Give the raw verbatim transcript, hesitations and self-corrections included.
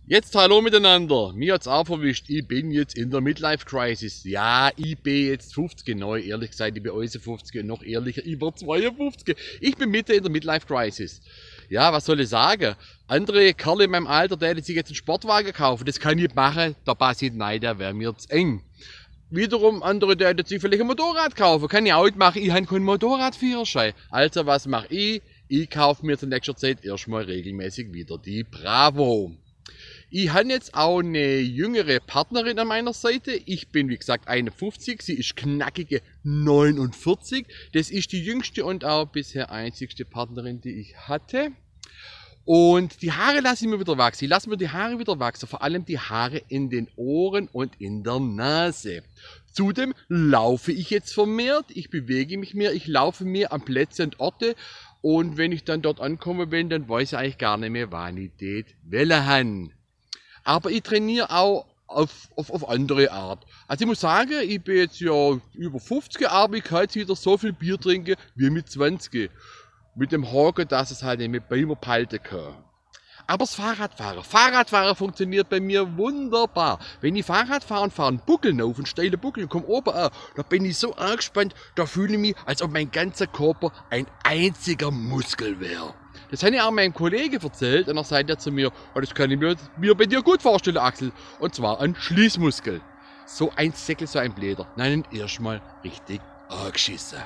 Jetzt hallo mitenanner. Mir hat's aa verwischt. Ich bin jetzt in der Midlife-Crisis. Ja, ich bin jetzt fuffzig. Nä, ehrlich gesagt, ich bin äußer fuffzig und noch ehrlicher, ich bin zweiundfuffzig. Ich bin mitten in der Midlife-Crisis. Ja, was soll ich sagen? Andere Kerle in meinem Alter, die hätten sich jetzt einen Sportwagen kaufen. Das kann ich nicht machen, da passe ich nicht rein, der wäre mir zu eng. Wiederum andere, die hätten sich vielleicht ein Motorrad kaufen. Kann ich auch nicht machen, ich habe keinen Motorradführerschein. Also, was mache ich? Ich kaufe mir zu nächster Zeit erstmal regelmäßig wieder die Bravo. Ich habe jetzt auch eine jüngere Partnerin an meiner Seite. Ich bin, wie gesagt, einundfuffzig, sie ist knackige neunundvierzig. Das ist die jüngste und auch bisher einzigste Partnerin, die ich hatte. Und die Haare lasse ich mir wieder wachsen. Ich lasse mir die Haare wieder wachsen, vor allem die Haare in den Ohren und in der Nase. Zudem laufe ich jetzt vermehrt, ich bewege mich mehr, ich laufe mehr an Plätze und Orte. Und wenn ich dann dort angekommen bin, dann weiß ich eigentlich gar nicht mehr, wann ich dort wollen habe. Aber ich trainiere auch auf, auf, auf andere Art. Also ich muss sagen, ich bin jetzt ja über fuffzig, aber ich kann jetzt wieder so viel Bier trinken wie mit zwanzig. Mit dem Haken, dass es halt nicht mehr bei mir behalten kann. Aber das Fahrradfahren, Fahrradfahren funktioniert bei mir wunderbar. Wenn ich Fahrrad fahre und fahre einen Buckel hinauf, einen steilen Buckel, und komme oben an, da bin ich so angespannt, da fühle ich mich, als ob mein ganzer Körper ein einziger Muskel wäre. Das habe ich auch meinem Kollegen erzählt und dann sagt er zu mir: «Oh, das kann ich mir, mir bei dir gut vorstellen, Axel. Und zwar ein Schließmuskel.» So ein Säckel, so ein Blöder. Nein, erstmal richtig angeschissen.